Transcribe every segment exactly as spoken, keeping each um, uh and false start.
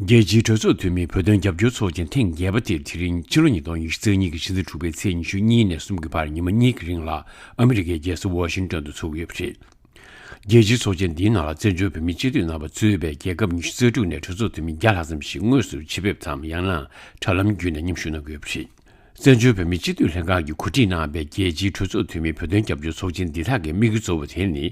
རྒྱལ་སྤྱིའི་གྲོས་ཚོགས་འཐུས་མིའི་བོད་དོན་རྒྱབ་སྐྱོར་ཚོགས་ཆེན་ཐེངས་བརྒྱད་པ་དེ་དེ་རིང་ཕྱི་ལོ་ཉིས་སྟོང་ཉི་ཤུ་རྩ་གཉིས་ཀྱི་ཕྱི་ཟླ་དྲུག་པའི་ཚེས་ཉི་ཤུ་གཉིས་ནས་གསུམ་གྱི་བར་ཉི་མ་གཉིས་ཀྱི་རིང་ལ་ཨ་མི་རི་ཀའི་རྒྱལ་ས་ཝ་ཤིང་ཏོན་དུ་འཚོགས་ཀྱི་ཡོད་པ་རེད། རྒྱལ་སྤྱིའི་ཚོགས་ཆེན་འདིའི་ནང་ལ་བཙན་བྱོལ་བོད་མིའི་སྤྱི་འཐུས་རྣམ་པ་གཙོས་པའི་རྒྱལ་ཁབ་ཉི་ཤུ་རྩ་དྲུག་ནས་གྲོས་ཚོགས་འཐུས་མི་བརྒྱ་ལྷག་ཙམ་ཞིག་དངོས་སུ་ཆེད་ཕེབས་དམ་ཡང་ན་དྲ་ལམ་བརྒྱུད་ནས་མཉམ་ཞུགས་གནང་གི་ཡོད་པ་རེད། བཙན་བྱོལ་བོད་མིའི་སྤྱི་འཐུས་ལྷན་ཁང་གིས་གོ་སྒྲིག་གནང་བའི་རྒྱལ་སྤྱིའི་གྲོས་ཚོགས་འཐུས་མིའི་བོད་དོན་རྒྱབ་སྐྱོར་ཚོགས་ཆེན་འདི་དག་གི་དམིགས་ཡུལ་གཙོ་བོ་དེ་ནི།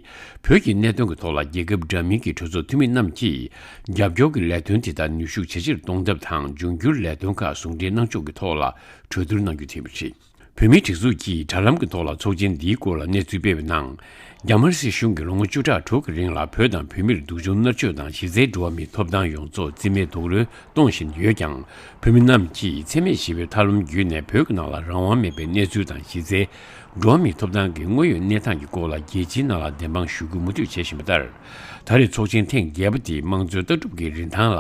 བོད་ཀྱི་གནད་དོན་གྱི་ཐོག་ལ་རྒྱལ་ཁབ་འདྲ་མིན་གྱི་གྲོས་ཚོགས་འཐུས་མི་རྣམས་ཀྱིས་རྒྱབ་སྐྱོར་གྱི་ལས་དོན་དེ་དག་ནུས་ཤུགས་ཇེ་ཆེར་གཏོང་ཐབས་དང་། འབྱུང་འགྱུར་ལས་དོན་ཁག་ཟུང་འབྲེལ་གནང་ཕྱོགས་ཀྱི་ཐོག་ལ་གྲོས་བསྡུར་གནང་རྒྱུ་དེ་ཡིན་པ་རེད། བོད་མིའི་སྒྲིག་འཛུགས་ཀྱིས་དྲ་ལམ་གྱི་ཐོག་ལ་ཚོགས་ཆེན་འདིའི་སྐོར་ལ་གནས་ཚུལ་སྤེལ་བའི་ནང་། རྒྱ་དམར་སྲིད་གཞུང་གིས་ལོ་ངོ་བཅུ་ཕྲག་དྲུག་གི་རིང་ལ་བོད་དང་བོད་མིར་སྡུག་སྦྱོང་མནར་གཅོད་དང་གཞི་རྩའི་འགྲོ་བ་མིའི་ཐོབ་ཐང་ཡོངས་རྫོགས་རྩིས་མེད་རྡོག་རོལ་གཏོང་བཞིན་ཡོད་ཀྱང་། བོད་མི་རྣམས་ཀྱིས་འཚེ་མེད་ཞི་བའི་ཐབས་ལམ་བརྒྱུད་ནས་བོད་ཀྱི་ནང་ལ་རང་དབང་མེད་པའི་གནས་ཚུལ་དང་། གཞི་རྩའི་འགྲོ་བ་མིའི་ཐོབ་ཐང་གི་དངོས་ཡོད་གནས་སྟངས་ཀྱི་སྐོར་ལ་རྒྱལ་སྤྱིའི་ནང་ལ་བདེན་དཔང་ཞུ་རྒྱུ་མུ་མཐུད་བྱེད་བཞིན་པ་ལྟར། ད་རེས་ཚོགས་ཆེན་ཐེངས་བརྒྱད་པ་འདིས་དམངས་གཙོའི་ལྟ་གྲུབ་ཀྱི་རིན་ཐང་ལ་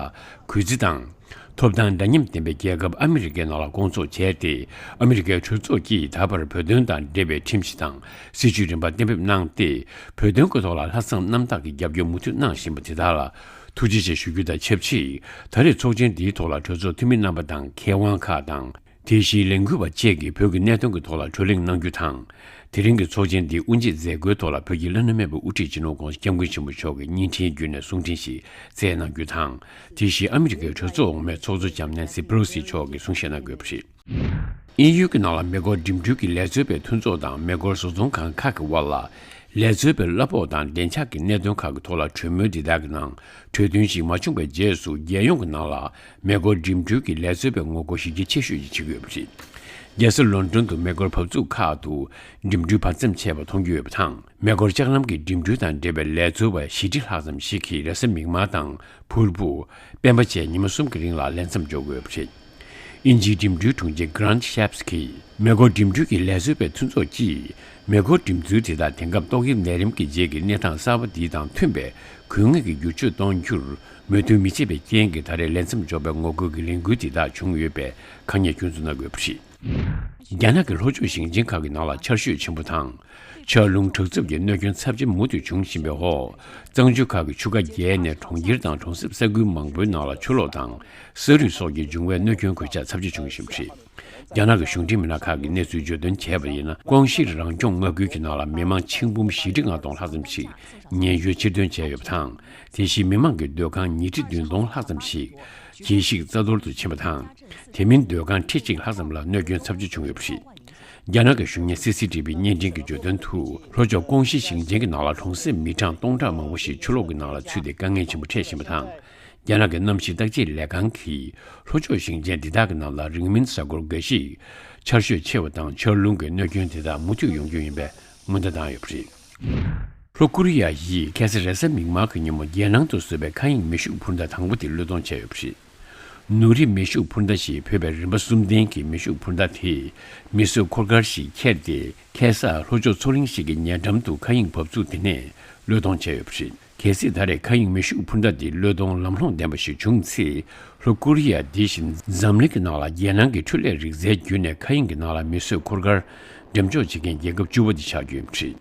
གུས་བརྩི་དང་། ཐོབ་ཐང་འདྲ་མཉམ་ལྡན་པའི་རྒྱལ་ཁབ་ཨ་མི་རི་ཀའི་ནང་ལ་སྐོང་ཚོགས་བྱས་ཏེ། ཨ་མི་རི་ཀའི་གྲོས་ཚོགས་ཀྱིས་ད་བར་བོད་དོན་དང་འབྲེལ་བའི་ཁྲིམས་གཞི་དང་སྲིད་བྱུས་རིམ་པ་གཏན་འབེབས་གནང་སྟེ། བོད་དོན་སྐོར་ཐོག་ལ་ལྷག་བསམ་རྣམ་དག་གིས་རྒྱབ་སྐྱོར་མུ་མཐུད་གནང་བཞིན་པ་དེ་དག་ལ་ཐུགས་རྗེ་ཆེ་ཞུ་རྒྱུ་དང་ཆབས་ཅིག་ད་རེས་ཚོགས་ཆེན་འདིའི་ཐོག་ལ་གྲོས་ཚོགས་འཐུས་མི་རྣམ་པ་དང་། མཁས་དབང་ཁག་དང་། དེ་བཞིན་ལས་འགུལ་བ་བཅས་ཀྱིས་བོད་ཀྱི་གནད་དོན་གྱི་ཐོག་ལ་གྲོས་གླེང་གནང་རྒྱུ་དང་། དེ་རིང་གི་ཚོགས་ཆེན་འདིའི་དབུ་འབྱེད་མཛད་སྒོའི་ཐོག་ལ་བོད་ཀྱི་བླ་ན་མེད་པའི་དབུ་ཁྲིད་སྤྱི་ནོར་༧གོང་ས་༧སྐྱབས་མགོན་ཆེན་པོ་མཆོག་གིས་བརྙན་འཕྲིན་བརྒྱུད་ནས་གསུང་འཕྲིན་ཞིག་སྩལ་གནང་རྒྱུ་དང་། དེ་བཞིན་ཨ་མི་རི་ཀའི་གྲོས་ཚོགས་འོག་མའི་ཚོགས་གཙོ་ལྕམ་ནན་སི་པེ་ལོ་སི་མཆོག་གིས་གསུང་བཤད་གནང་དགོས་པ་རེད། དབྱིན་ཡུལ་གྱི་ནང་ལ་མེ་འཁོར་འགྲིམ་འགྲུལ་གྱི་ལས་བཟོ་བའི་མཐུན་ཚོགས་དང་མེ་འཁོར་བཟོ་ཚོང་ཁང་ཁག་གི་དབར་ལ། ལས་བཟོ་བའི་གླ་ཕོགས་དང་བདེ་འཇགས་ཀྱི་གནད་དོན་ཁག་གི་ཐོག་ལ་གྲོས་མོལ་འདི་དག་གི་ནང་གྲོས་མཐུན་ཞིག་མ་བྱུང་བའི་རྗེས་སུ། རྒྱལ་ཡོངས་ཀྱི་ནང་ལ་མེ་འཁོར་འགྲིམ་འགྲུལ་གྱི་ལས་བཟོ་བའི་ངོ་རྒོལ་གཞི་རྒྱ་ཆེ་ཤོས་ཤིག་ཆགས་ཀྱི་ཡོད་པ་རེད། རྒྱལ་ས་ལོན་ཌོན་དུ་མེ་འཁོར་བབས་ཚུགས་ཁག་ཏུ་འགྲིམ་འགྲུལ་བར་མཚམས་ཆད་པ་མཐོང་རྒྱུ་ཡོད་པ་དང་། མེ་འཁོར་ལྕགས་ལམ་གྱི་འགྲིམ་འགྲུལ་དང་འབྲེལ་བའི་ལས་བཟོ་བ་བཞི་ཁྲི་ལྷག་ཙམ་ཞིག་གིས་རེས་གཟའ་མིག་དམར་དང་ཕུར་བུ། སྤེན་པ་བཅས་ཉི་མ་གསུམ་གྱི་རིང་ལ་ལས་མཚམས་འཇོག་དགོས་པ་རེད། དབྱིན་ཇིའི་འགྲིམ་འགྲུལ་དྲུང་ཆེ་Grant Shapps གིས། མེ་འཁོར་འགྲིམ་འགྲུལ་གྱི་ལས་བཟོ་བའི་མཐུན་ཚོགས་ཀྱིས། མེ་འཁོར་འགྲིམ་ཚུལ་དེ་དག་དེང་སྐབས་ཏོག་དབྱིབས་ནད་རིམས་ཀྱི་རྗེས་ཀྱི་གནས་སྟངས་གསར་པ་འདི་དང་མཐུན་པའི་དགོས་ངེས་ཀྱི་བསྒྱུར་བཅོས་གཏོང་རྒྱུར་མོས་མཐུན་མི་བྱེད་པའི་རྐྱེན་གྱིས། ད་རེས་ལས་མཚམས་འཇོག་པའི་ངོ་རྒོལ་གྱི་ལས་འགུལ་དེ་དག་བྱུང་ཡོད་པའི་ཁ་ཉེས་སྐྱོན་འཛུགས་གནང་དགོས་པ་རེད། རྒྱ་ནག་གི་ལྷོ་ཕྱོགས་ཞིང་ཆེན་ཁག་གི་ནང་ལ་ཆར་ཞོད་ཆེན་པོ་དང་། ཆར་རླུང་དྲག་རྩུབ་ཀྱི་གནོད་སྐྱོན་ཚབས་ཆེན་མུ་མཐུད་འབྱུང་བཞིན་པའི་འོག་གཙང་ཆུ་ཁག་གི་ཆུ་ཁ་རྒྱས་ནས་གྲོང་ཁྱེར་དང་གྲོང་གསེབ་ས་ཁུལ་མང་པོའི་ནང་ལ་ཆུ་ལོག་དང་ས་རུད་སོགས་ཀྱིས་འབྱུང་བའི་གནོད་སྐྱོན་གོད་ཆག་ཚབས་ཆེ་བྱུང་བཞིན་པ་རེད། རྒྱ་ནག་གི་གཞུང་འབྲེལ་མི་སྣ་ཁག་གིས་གནས་ཚུལ་བརྗོད་དོན་བྱས་པ་ཡིན་ན། ཀོང་ཤིར་རང་སྐྱོང་མངའ་ཁུལ་གྱི་ནང་ལ་མི་མང་ཆིག་འབུམ་བཞི་ཁྲི་ལྔ་སྟོང་ལྷག་ཙམ་ཞིག་ཉེན་བཅོལ་ཕྱིར་ཐོན་བྱས་ཡོད་པ་དང་། དེ་བཞིན་མི་མང་གི་སྡོད་ཁང་ཉིས་ཁྲི་བདུན་སྟོང་ལྷག་ཙམ་ཞིག་གྱེས་ཤིང་རྩ་གཏོར་དུ་ཕྱིན་པ་དང་། དེ་མིན་སྡོད་ཁང་ཁྲི་གཅིག་ལྷག་ཙམ་ལ་གནོད་སྐྱོན་ཚབས་ཆེ་བྱུང་ཡོད་པ་རེད། རྒྱ་ནག་གི་གཞུང་གཉེར་སི་སི་ཊི་བི་བརྙན་འཕྲིན་གྱིས་བརྗོད་དོན་དུ། ལྷོ་ཕྱོགས་ཀོང་ཤིར་ཞིང་ཆེན་གྱི་ནང་ལ་གྲོང་གསེབ་མི་གྲངས་སྟོང་ཕྲག་མང་པོ་ཞིག་ཆུ་ལོག་གི་ནང་ལ་ཚུད་དེ་དཀའ་ངལ་ཆེན་པོ་འཕྲད་བཞིན་པ་དང་། རྒྱ་ནག་གི་གནམ་གཤིས་བརྟག་དཔྱད་ལས་ཁང་གིས་ལྷོ་ཕྱོགས་ཞིང་ཆེན་འདི་དག་གི་ནང་ལ་རིང་མིན་གཟའ་འཁོར་འགའ་ཞིག་ཆར་ཞོད་ཆེ་བ་དང་ཆར་རླུང་གི་གནོད་སྐྱོན་དེ་དག་མུ་མཐུད་ཡོང་རྒྱུ་ཡིན་པའི་སྔོན་བརྡ་བཏང་ཡོད་པ་རེད། ལྷོ་ཀོ་རི་ཡ་ཡིས་ཁ་སང་རེས་གཟའ་མིག་དམར་གྱི་ཉིན་མོ་རྒྱལ་ནང་དུ་བཟོས་པའི་མཁའ་དབྱིངས་མེ་ཤུགས་འཕུར་མདའ་དང་པོ་དེ་བློས་གཏོང་བྱས་ཡོད་པ་རེད། ནུ་རི་མེ་ཤུགས་འཕུར་མདའ་ཞེས་འབོད་པའི་རིམ་པ་གསུམ་ལྡན་གྱི་མེ་ཤུགས་འཕུར་མདའ་དེས་མེ་གསོད་འཁོར་སྐར་ཞིག་ཁྱེར་ཏེ། ཁ་སང་ལྷོ་ཕྱོགས་མཚོ་གླིང་ཞིག་གི་ཉེ་འགྲམ་དུ་མཁའ་དབྱིངས་འབབ་ཚུགས་དེ་ནས་བློས་གཏོང་བྱས་ཡོད་པ་རེད། གལ་སྲིད་ད་རེས་མཁའ་དབྱིངས་མེ་ཤུགས་འཕུར་མདའ་འདི་བློས་གཏོང་ལམ་ལྷོང་ལྡན་པ་ཞིག་བྱུང་ཚེ། ལྷོ་ཀོ་རི་ཡ་འདི་བཞིན་འཛམ་གླིང་གི་ནང་ལ་རྒྱལ་ནང་གི་འཕྲུལ་ལས་རིག་རྩལ་བརྒྱུད་ནས་མཁའ་དབྱིངས་ཀྱི་ནང་ལ་མེ་གསོད་འཁོར་སྐར་འགྲེམས་འཇོག་བྱེད་མཁན་རྒྱལ་ཁབ་བཅུ་པ་དེ་ཆགས་རྒྱུ་ཡིན་པ་རེད།